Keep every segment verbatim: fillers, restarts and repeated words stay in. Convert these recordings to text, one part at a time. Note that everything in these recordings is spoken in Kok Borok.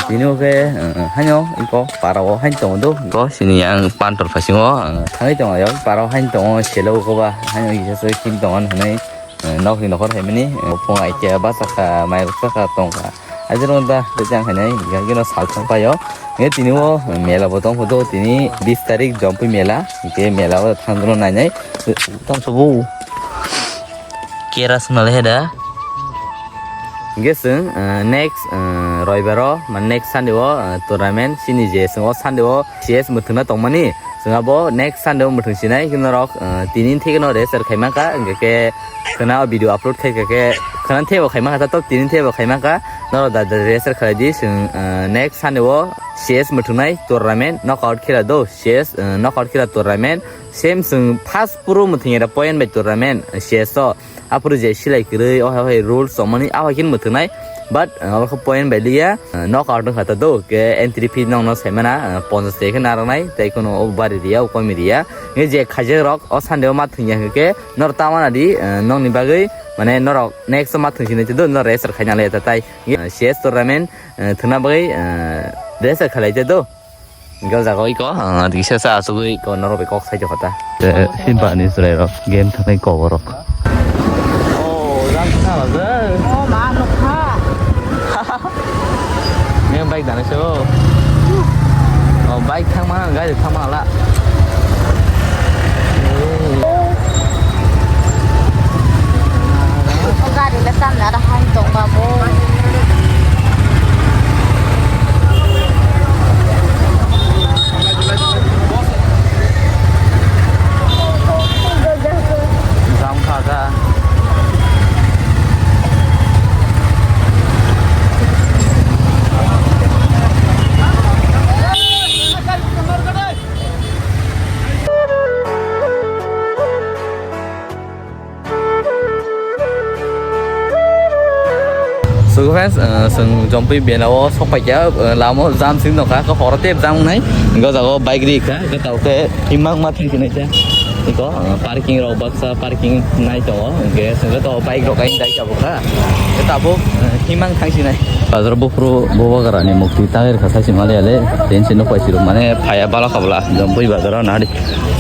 Tini o khe, eh, haino iko para o haino tongo do. Iko sini yang pantor phasingo, eh, thangwi tongo, yang para o haino tongo, selo iko ba haino kisa se khim tongo hinwi, eh, nokni nokhor haimani, eh, phung ai khe bachakha, mai rwkha tongkha. Ajero da bejang hainai, yang gino sal thang paio. Nge tini o mela bo tong photo, tini bis tarik Jompui mela, ke mela o thang dro nainai. Tong sobo. Kera swngnale he da. Hingke chwng, eh, next, eh, roibaro, mane next Sunday o, eh, tournament, chini je chwng o Sunday o C S mwthangna tongmani, chwng abo next Sunday o mwthang sinai, hwnkhe norok, eh, tini thikno register khaima kha, hingke khe khwna o video upload khai kha khe, khwna thebo khaima kha, top tini thebo khaima kha, norok da, da register khlai di, chwng, eh, next Sunday o C S mwthangnai tournament knockout khela do, C S, eh, knockout khela tournament, same chwng first phuru mwthangya da point bai tournament, eh, C S o. Aphuru je silai kwrwi, o hai hai rules tongmani, a hai khe mwthwngnai. But, uh, abo khe point bai liya, uh, knockout wngkha ta do, ke entry fee nokno saimana, uh, ponchash taka khe narwknai, tei kheno o bari riya, o komi riya. Nge je khaijak rok, o Sunday o ma thwngya hwnkhe, nor ta wana di, uh, nokni bagwi, mane norok next o ma thwngsinai te do, nor register khaina le ta tai. Nge, uh, C S tournament, uh, thwngna bagwi, uh, register khalai te do. Hingke o jaga o iko, ah, kisa sa asugwi iko norok bai kok sai tokha ta. Eh, himba ni chwrai rok game thangwi kok borok. Oh, jang thang la je. Oh, ma nukha. Nge bike dana se o. Oh, bike thang ma, gari thang ma la. O gari le chamna da han tong ba bo. Jam kha kha. So friends, uh, chwng Jompui bela o sok pai kha, uh, lama o jam sing nokha, khe horo tep jam wngnai, hingke o jaga o bike ri kha, hingke tabuk khe himang ma thang sinai kha, iko, uh, parking rok baksa parking nai tongo, hingke chwng khe tabuk bike rok kaisa dai tabuk kha, hingke tabuk, uh, himang thang sinai. Bazar buphuru Bubagra ni mukti tangwi rwkha sai se maliya le, tei se nukphai sirok mane phaiya bala kha bwla Jompui bazar o nahadi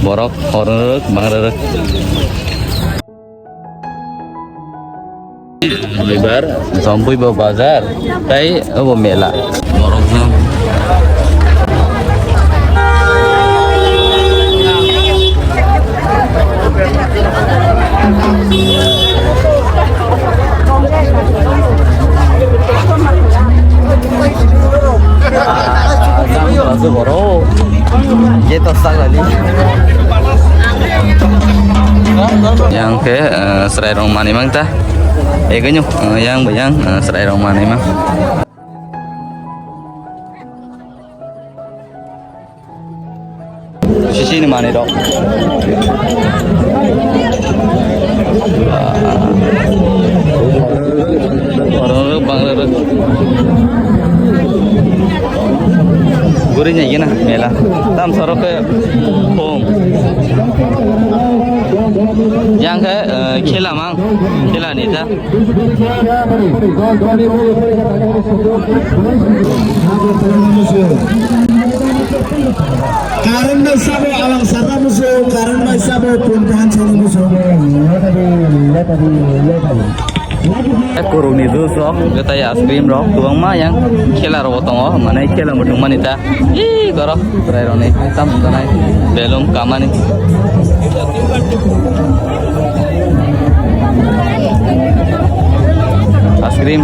borok horo rwk bang rwk. Buibar, Jompui bo bazar, tei obo mela. Borok no. Borok. Yang khe, eh, chwrai rok manwi mang ta. Ego nyo, eh, yang bo yang, eh, chwrai rok manwi mang. Sisi ni manwi rok. Oro bang rok. Guri nyai gina mela. Tam sorok ke home. Yang khe, eh, khela mang. Khela ni ta. Karon bai sabo alang sara musu, karon bai sabo pun kahan sara musu. Korokni juice rok, kwtai ice cream rok, kwbangma yang khela rok tongo, mane khela muchung mani ta. Ih, goro, chwrai rokni tam tonai, belum kamani. Ice cream.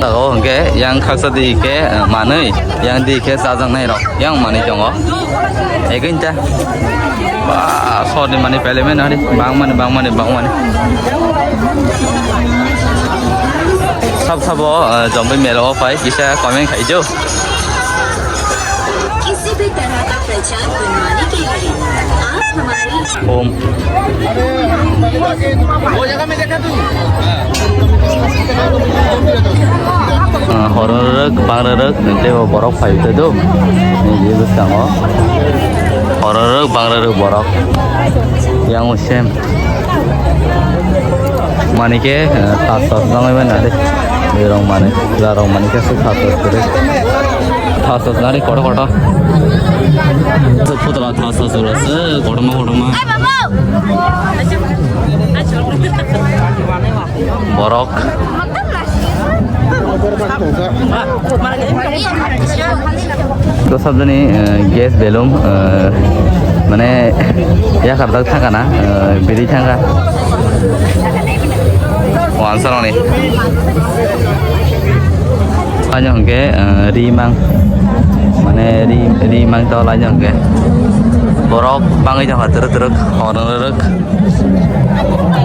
Tago hwnkhe yang khaksa di khe, eh, manwi, yang di khe chajaknai rok, yang manwi tongo. Egwinta. Ba, sorry mani pele men hari, bang mani, bang mani, bang mani. Sab sabo, eh, Jompui mela o phai, kisa comment khaijo. किसी भी तरह का प्रचार बनवाने के लिए आप हमारी Home. Ah, horo rwk, bang rwk, tei bo borok phai tei do. Ni je bwskango. Horo rwk, bang rwk borok. Yang o sem. Manike, ah, tas tas nangwi manya de. Rong mani, la rong mani khe su thasos kwrwi. Thasos nari kotor kotor. Su putla thasos ulase kotorma kotorma. Borok. To sabjani, eh, gas belum, eh, mane yakar dak thangkana, eh, biri thangka. O answer oni. Laino hwnkhe, eh, ri mang. Mane ri, ri mang to laino hwnkhe. Borok bangwi jokha twrwk twrwk, horwk rwk.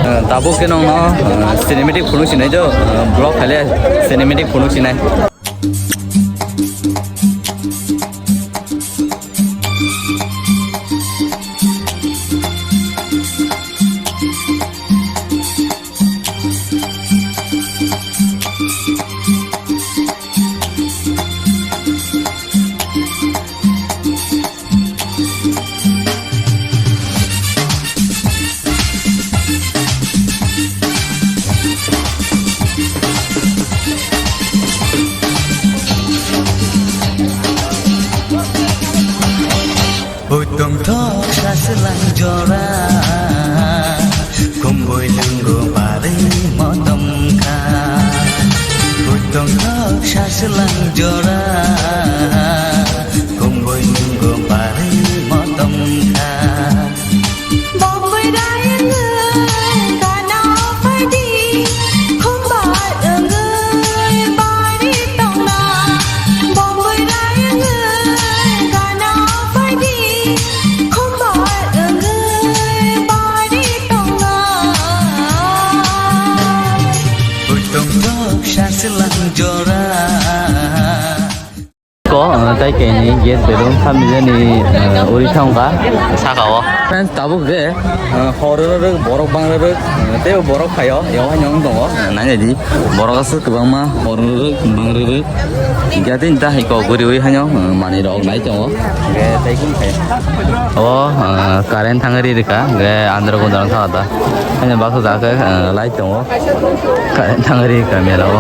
Eh, tabuk khe nongno, eh, cinematic phunuk sinai do, eh, vlog khaile cinematic phunuk sinai. Uitong thok saslang jora, kumbui nunggu pari motom kha. Uitong thok saslang jora, kumbui nunggu pari motom kha. Bomboi rai wngwi gana phaidi, khumbar wngwi bari tongna. Bomboi rai wngwi gana phaidi, khumbar wngwi bari tongna. Uitong thok saslang jora. Ko, eh, tai kaini gas bedroom samni jani, eh, uri thangka saka o. Friends, tabuk je, eh, hor rwrwk, borok bang rwrwk, eh, tei borok phaio, yaw haino wng tongo, eh, nai naidi, borok aswk kwbangma hor rwrwk, bang rwrwk. Hingke tei ta hai kok guriwi haino, eh, manwi rok nai tongo. Hingke tei kung phaio. O, eh, current thangwi ri rwkha, hingke andro gundro thangkha ta. Haino baksa ja khe, eh, light tongo. Current thangwi ri rwkha mela o.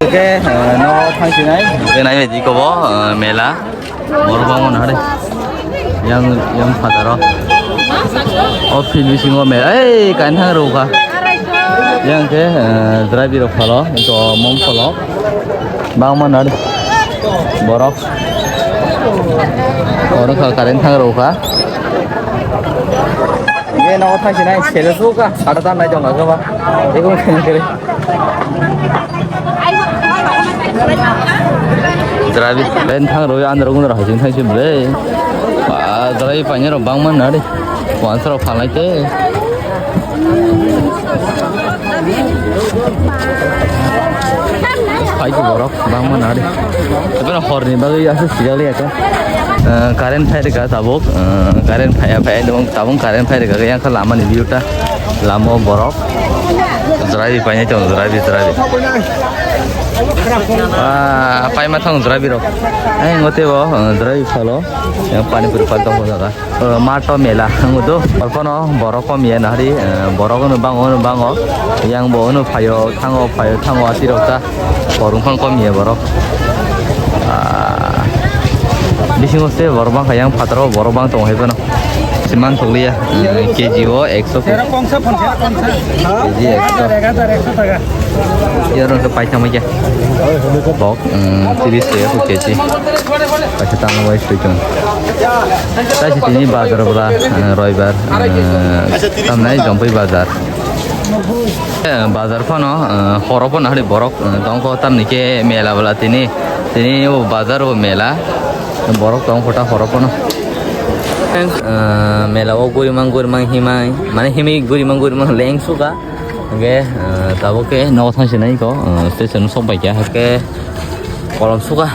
Oke, eh, no thang sinai, oke, nai di kobo, eh, mela. Borok bangma nahari. Yang, yang phataro. O field bisingo mela. Ei, kain thang rwkha. Yang ke, eh, driver rok phalo, to mom phalo. Bangma nahari. Borok. Oro kha current thang rwkha. Ye no thang sinai sele suka. Ada tan nai jong ka ba. Ego kene kere. Driver current thang rwya andro gunro hajing thang si ble. Ba driver paine rok bangma nahari. Wansa rok phalai te. Hai tu borok bangma nari. Tapi horni bagwi aswk sijak liya to. Eh, current phai rwkha tabuk. Eh, current phai phai tabuk current phai rwkha yang kha lama ni view ta. Lama borok. Jrai phai nai to jrai jrai. Ah, phai ma thang jrai rok. Eh, ngote bo, eh, jrai phalo. Yang pani puri pal tong jaga. Eh, mato mela, ang udo. Orkono borok kom ya nahari, eh, borok ono bango, ono bango. Yang bo ono phayo, thango, phayo, thango, ati rok ta. Borok kom kom ya borok. Ah, bisingo se borok bang kha yang phataro borok bang tong hai bono. Siman thokliya, eh, K G o ekso. K G ekso. Yaro ke paisa maja. Bok, mm, tiris taka kho K G. Paisa tangma bai soi tong. Tai se tini bazar bwla, eh, roibar, eh, tamnai Jompui bazar. Eh, bazar phano, eh, horo phano hari borok, eh, tongkho tamni khe mela bwla tini. Tini o bazar o mela. Borok tongkho ta horo phano. Eh, mela o gurimang gurimang himai, mane himai gurimang gurimang leng suka. Hingke, eh, tabuk khe nogo thang sinai ko, eh, station sok bai kha, hingke kolom suka.